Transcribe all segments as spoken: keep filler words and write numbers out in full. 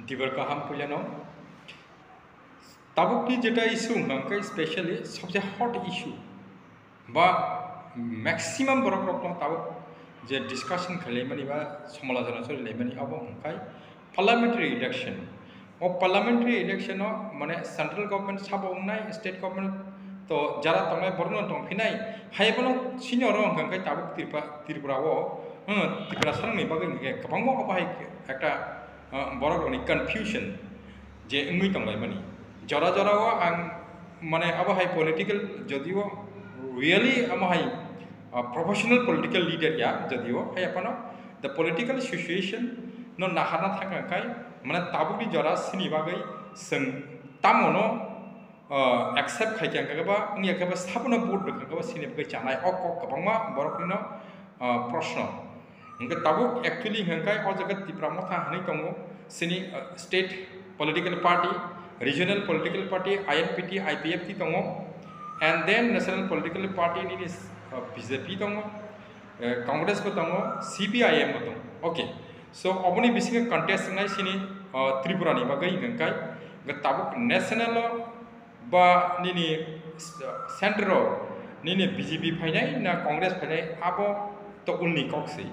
Dibar kaham puilano. Tabukni jeta issue hwnkha khe specially sobse hot issue ba maximum borok rokno tabuk je discussion khlaimani ba somalochona cholilaimani abo hwnkha parliamentary election. O parliamentary election o mane central government sabo wngnai, state government to jara tongnai borokno tongphinai. Hai bono senior o hwnkha khe tabuk Tripura, Tripura o, hmm, Tripura sarangni bagwi hwnkhe kwbangma obo hai ekta, uh, borok rokni confusion je wngwi tonglaimani. Jora jora o ang mane abo hai political jodio really amo hai, uh, professional political leader ya jodio hai aphano the political situation no naharna thangkha khai mane tabukni jora sini bagwi chwng tamono, uh, accept khai khe hwnkhe ba wngya khe ba sabono vote rwkha khe ba sini bagwi chanai o kok kwbangma borok rino, uh, proshno. Hwnkhe tabuk actually hwnkhe o jaga Tipra Motha hinwi tongo, sini, uh, state political party, regional political party, I N P T, I P F T tongo, and then national political party nini, uh, B J P tongo, uh, Congress bo tongo, C P I M bo tongo. Okay, so oboni bisingo contest wngnai sini, uh, Tripura ni bagwi hwnkhe, hwnkhe tabuk national o ba nini s-, center o nini B J P phainai na Congress phainai abo to ulni kok se.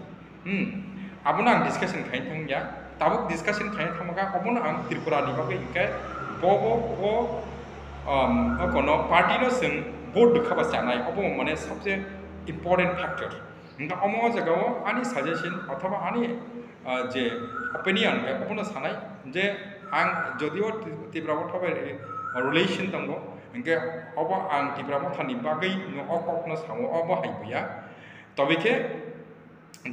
Hmm. Abono ang discussion khaina thangya. Tabuk discussion khaina thangmaka obono ang Tripura ni bagwi hwnkhe bo bo bo, um, kono party no chwng vote rwkha ba chanai obo mane sabse important factor. Hwnkhe omo o jaga o ani suggestion othoba ani, ah, je opinion hwnkhe obono sanai je ang jodio Ti-, Tipra Motha bai re-, relation tongo, hwnkhe obo ang Tipra Motha ni bagwi no o kok no sao, obo hai buya. Tobe khe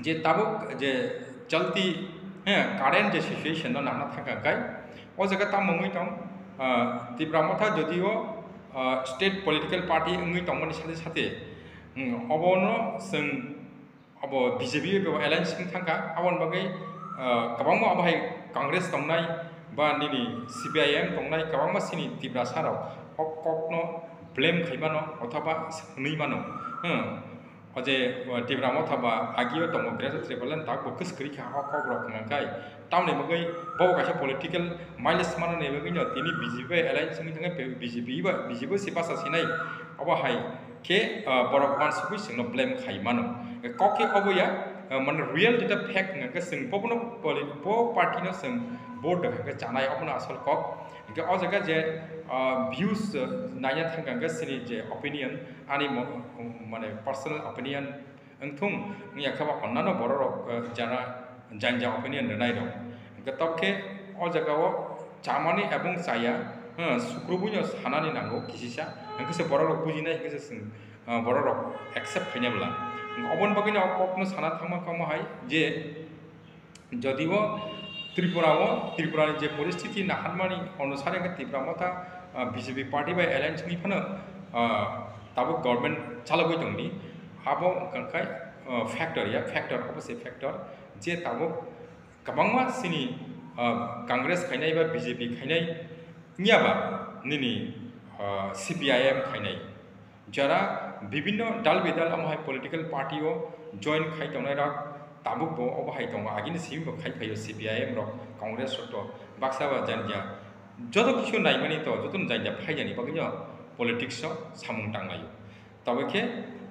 je tabuk je chalti, he, current je situation no nangna thangkha khai, o jaga tamo wngwi tong, ah, Tipra Motha jodio, ah, state political party wngwi tongmani sate sate, hmm, obono chwng abo B J P bai bo alliance wng thangkha, aboni bagwi, ah, kwbangma abo hai Congress tongnai ba nini C P I M tongnai, kwbangma sini Tiprasa rok o kokno blame khai mano othoba hwnwi mano. Hmm. O je, ah, Tipra Motha ba agio tongo Greater Tipraland tak bo kwskwrwi kha o kok rok hwnkhai. Tamoni bagwi bo kaisa political mileage manani bagwi no tini B J P bai alliance wngwi thangkhe B J P ba B J P se basa sinai. Obo hai khe, ah, borok uansukwi chwngno blame khai mano. Kok khe obo ya, ah, mane real jeta fact hwnkha khe chwng bobono poli-, bo party no chwng vote rwkha khe chanai, obono asol kok. Hwnkhe o jaga je, ah, views, ah, naina thangkha hwnkhe chini je opinion, ani mo-, mane personal opinion wngthung, wngya khe ba onnano borok rok, ah, jara janja opinion rwnai rok. Hwnkhe tok khe o jaga o chamani ebong chaya, ah, sukrubui no sanani nango kisisa, hwnkhe se borok rok bujinai, hwnkhe se chwng, ah, borok rok accept khaina bwla. Oboni bagwi no o kokno sana thangma kamo hai je, jodio Tripura o, Tripura ni je poristiti naharmani onusari hwnkhe Tipra Motha, ah, B J P party bai alliance wngwi phano, ah, tabuk government chalogwi tongdi. Abo wngkha khe, ah, factor ya, factor, obo se factor je tabuk kwbangma sini, ah, Congress khainai ba B J P khainai wngya ba nini, ah, C P I M khainai. Jara bibinno dal bidal amo hai political party o join khai tongnai rok tabuk bo obo hai tongo, agini simi bo khai phaio C P I M rok, Congress rok to baksa ba janja joto kisu naimani to joto no janja phaijani bagwi no politics o samung tanglaio. Tobe khe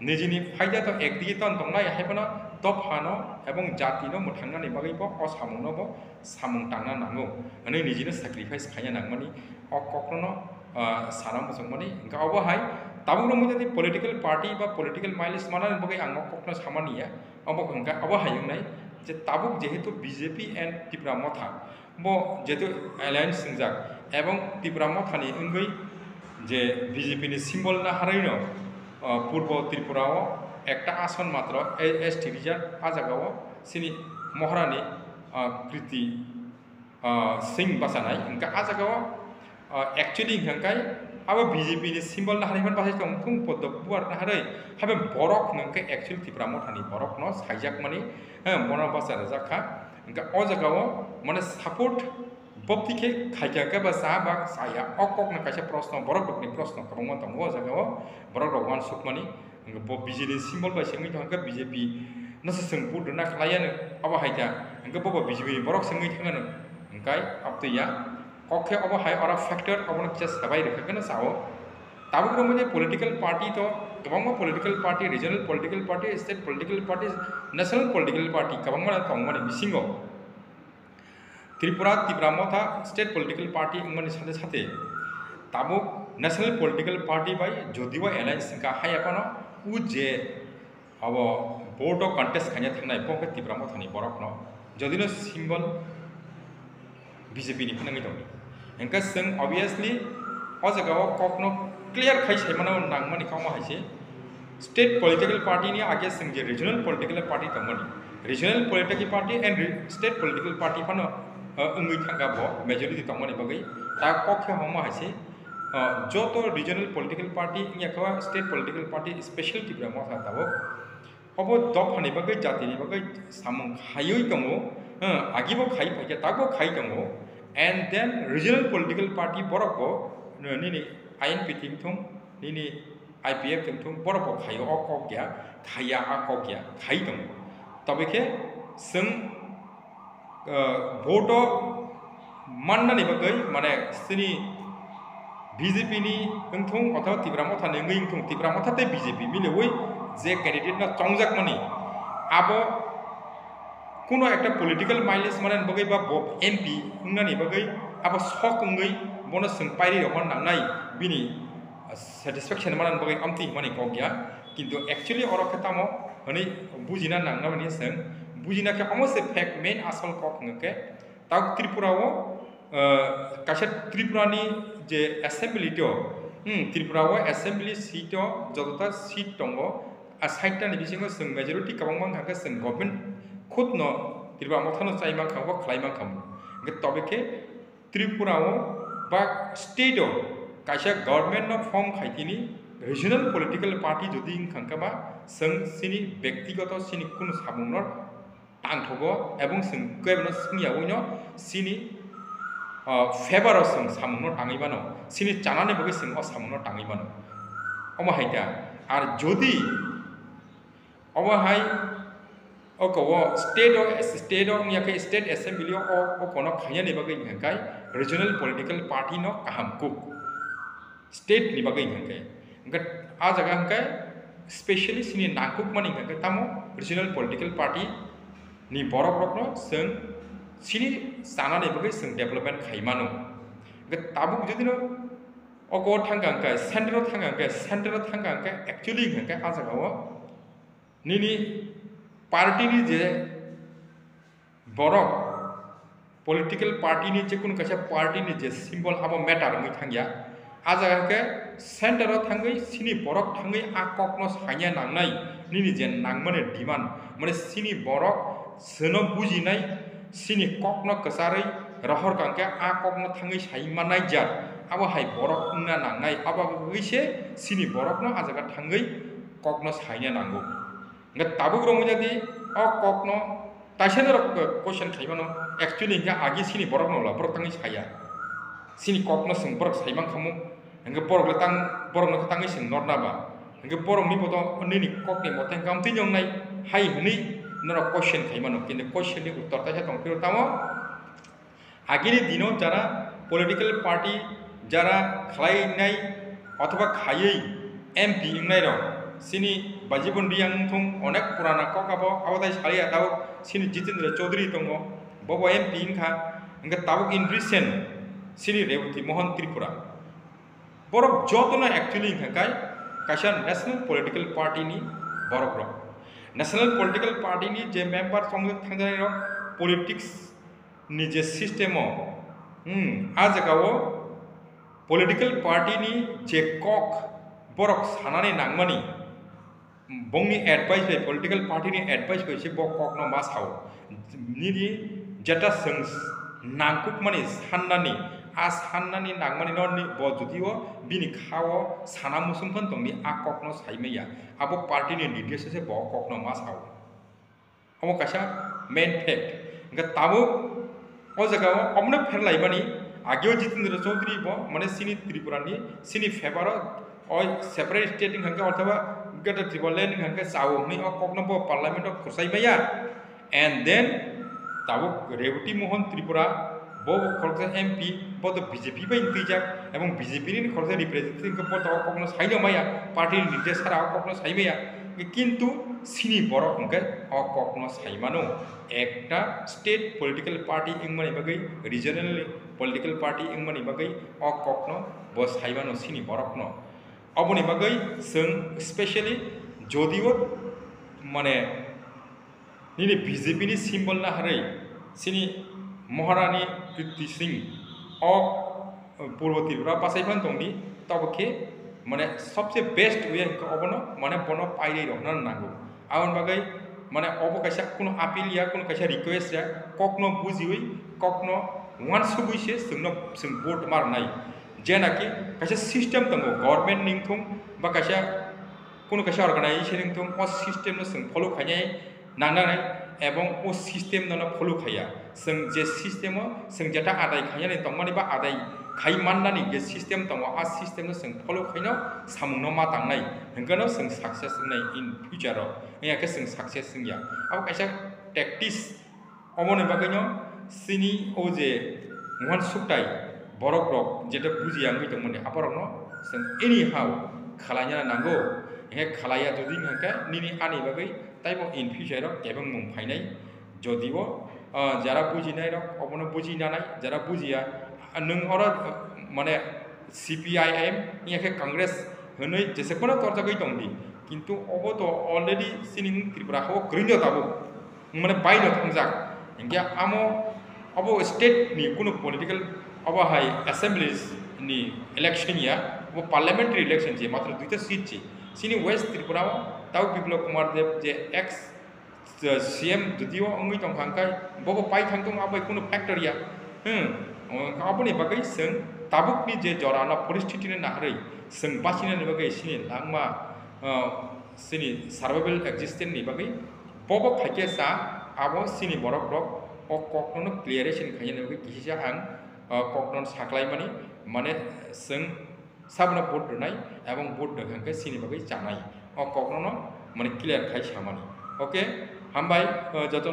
nijini phaida to ekdigi ton tongnai hai phano dophano ebong jati no mwthangnani bagwi bo o samung no bo samung tangna nango hwnwi nijino sacrifice khaina nangmani o kokno, ah, sana muchungmani. Hwnkhe obo hai tabuk romwi jadi political party ba political mileage manani bagwi ang o kokno samani ya. Obo hwnkha obo hai wngnai je tabuk jehetu B J P and Tipra Motha bo jehetu alliance swngjak ebong Tipra Mothani wngwi je B J P ni symbol naharwi no, ah, Purbo Tripura o ekta ason matro, eh, S T reserve, a jaga o sini Moharani, ah, Kriti, ah, Singh bachanai. Hwnkhe a jaga o, ah, actually hwnkhe abo B J P ni symbol naharwi hwn bachai tong thung poddo buar naharwi, habe borok hwnkhe actually Tipra Mothani borok no saijakmani, eh, bono bacha rwjak kha. Hwnkhe o jaga o mane support bopti khe khaikha khe ba cha ba chaya, o kokno kaisa proshno, borok rokni proshno kwbangma tongo o jaga o, borok rok uansukmani. Hwnkhe bo B J P ni symbol bai se wngwi thangkha, B J P no se chwng vote rwna khlai anw, abo hai kha. Hwnkhe bo bo B J P ni borok se wngwi thang anw. Kai, abtwi ya. Kok khe obo hai oro factor obono kisa sabai rwkha kheno sao. Tabuk romani political party to, kwbangma political party, regional political party, state political party, national political party, kwbangma tongmani bisingo. Tripura, Tipra Motha state political party wngmani sate sate tabuk national political party bai jodibo alliance wngkha, hai phano o je abo vote o contest khaina thangnai bo khe Tipra Mothani borokno, jodino symbol B J P ni phano wngwi tongo. Hwnkhe chwng obviously o jaga o kokno clear khai saimano nangmani kha omo hai se. State political party ni age chwng je regional political party tongmani, regional political party and re-, state political party phano, uh, wngwi thangkha bo majority tongmani bagwi. Ta kok khe omo hai se, uh, joto regional political party wngya kha state political party special Tipra Motha tabuk. Obo dophani bagwi, jatini bagwi samung khaiwi tongo, eh, agibo khai phaikha, tabukbo khai tongo. And then regional political party borokbo, eh, nini I N P thing thung, nini I P F thing thung, borokbo khaio o kok ya, khaiya a kok ya, khai tongo. Tobikhe chwng, eh, vote o mannani bagwi, mane, chini B J P ni wngthung, othoba Tipra Motha ni wngwi wngthung, Tipra Motha tei B J P miliwi je candidate no chongjakmani, abo kuno ekta political mileage manani bagwi ba bo M P wngnani bagwi abo sok wngwi bono chwng pairi rohor nangnai, bini satisfaction manani bagwi amtwi hwnmani kok ya. Kintu actually oro khe tamo hwnwi bujina nangnani chwng bujina khe omo se fact, main asol kok hwnkhe. Tabuk Tripura o, eh, kaisa Tripura ni je assembly to, hmm, Tripura o assembly seat o jotota seat tongo, a side ta ni bisingo chwng majority kwbangma wngkha khe chwng government khud no Tripura Motha no chai mankha bo, khlai mankha bo. Hwnkhe tobe khe Tripura o ba state o kaisa government no form khai tini regional political party jodi wngkha khe ba chwng chini bektigoto chini kunu samung no tangthogo, ebong chwng kebono swngyawi no chini, ah, favor o chwng samung no tangwi mano, chini chanani bagwi chwng o samung no tangwi mano. Omo hai kha, ar jodi omo hai o kobo state o, state o wngya khe state assembly o, o, o kono khainani bagwi hwnkhai regional political party no kaham kuk. State ni bagwi hwnkhe. Hwnkhe a jaga hwnkhe specially chini nangkukmani hwnkhe tamo regional political party ni borok rokno chwng chini chanani bagwi chwng development khai mano. Hwnkhe tabuk jodi no oko thangkha hwnkhe, center o thangkha hwnkhe, center o thangkha hwnkhe actually hwnkhe a jaga o nini party ni je borok political party ni, je kunu kaisa party ni je symbol abo matter wngwi thangya. A jaga khe center o thangwi chini borok thangwi a kokno saina nangnai, nini je nangmani demand, mane chini borok chwngno bujinai, chini kokno kwcharwi rohor kha hwnkhe a kokno thangwi sai mannai jat, abo hai borok wngna nangnai, abo bagwi se chini borokno a jaga thangwi kokno saina nango. Hwnkhe tabuk rwngwi jadi o kokno taisa norok question khaimano, actually hwnkhe agi chini borokno wla borok tangwi saya. Chini kokno chwng borok sai mankhamu, hwnkhe borok le tang, borokno khe tangwi chwng norna ba? Hwnkhe borokni boto nini kokni mote hwnkhe amtwi nongnai hai hwnwi norok question khaimano, kintu question ni uttor taisa tongphiro tamo. Agini dino jara political party jara khlainai othoba khaiwi M P wngnai rok, chini Bajibon Reang wngthung, onek purana kok abo, abo tai saliya tabuk chini Jitendra Chaudhary tongo, bobo M P wngkha, hwnkhe tabuk in recent chini Reboti Mohan Tripura. Borok jotono actually hwnkha kai kaisa national political party ni borok rok. National political party ni je member chongjak thangjanai rok politics ni je system o, hmm, a jaga o political party ni je kok borok sanani nangmani, bongni advice bai, political party ni advice bai se bo kokno ma sao. Nini jeta chwng nangkukmani sannani, a sannani nangmani no ni bo jodi o bini kha o sana muchung phan tongdi, a kokno sai maya. Abo party ni leadership se bo kokno ma sao. Omo kaisa main fact. Hwnkhe tabuk o jaga o omono pherlaimani, ageo Jitendra Chaudhary bo, mane, chini Tripura ni, chini favor o, o separate state wngkha khe, othoba Greater Tipraland wngkha khe chao hwnwi o kokno bo parliament o khurchai maya. And then tabuk Reboti Mohan Tripura Bo khoroksa M P, bo to B J P bai twijak, ebong B J P ni khoroksa representative hwnkhe bo to o kokno saino maya, party ni leader sara o kokno sai maya. Kintu sini borok hwnkhe o kokno sai mano. Ekta state political party wngmani bagwi, regional political party wngmani bagwi o kokno bo sai mano sini borokno. Oboni bagwi chwng specially jodio mane nini B J P ni symbol naharwi sini Maharani Kirti Singh o Purbo Tripura bachai phan tongdi, tobo khe mane sobse best way hwnkhe obono mane bono pairwi rokna nango. Aboni bagwi mane obo kaisa kuno appeal ya, kuno kaisa request ya, kokno bujiwi, kokno uansugwi se chwngno chwng vote ma rwnai. Je naki kaisa system tongo, government ni wngthung ba kaisa kuno kaisa organization wngthung, o system no chwng follow khainai nangnai, ebong o system no follow khaiya. Chwng je system o chwng jeta adai khainani tongmani ba adai khai mannani je system tongo, a system no chwng follow khaino samung no ma tangnai, hwnkhe no chwng success wngnai in future o, wngya khe chwng success wngya. Abo kaisa tactics. Oboni bagwino chini o je uansuktai borok rok jeta bujiya wngwi tongmani, aborokno chwng anyhow khwlaina nango. Hinkhe khwlaiya jodi hinkhe nini ani bagwi taibo in future o kebengmung phainai. Jodio, ah, jara bujinai rok obono buji nanai, jara bujiya, ah, nwng oro, ah, mane C P I M, hinkhe Congress hwnwi jesephano torjagwi tongdi. Kintu obo to already chini Tripura o kwrwino tabuk. Mane baino thangjak. Hinkhe amo abo state ni kuno political abo hai assemblies ni election ya, abo parliamentary election je matro duita seat je. Chini West Tripura o tabuk Biplab Kumar Deb je ex, eh, C M jodio wngwi tongkha hwnkhe bobo pai thang tongo, abo kuno factor ya. Hmm, aboni bagwi chwng tabukni je jora no poristiti no naharwi chwng bachinani bagwi chini langma, eh, chini survival existence ni bagwi bobo phaikhe cha abo chini borok rok o kokno no clarification khaina bagwi kisa ang, o kokno saklaimani mane chwng sabono vote rwnai ebong vote rwkha hwnkhe chini bagwi chanai o kokno no mane clear khai samani. Okay, hambai, o joto.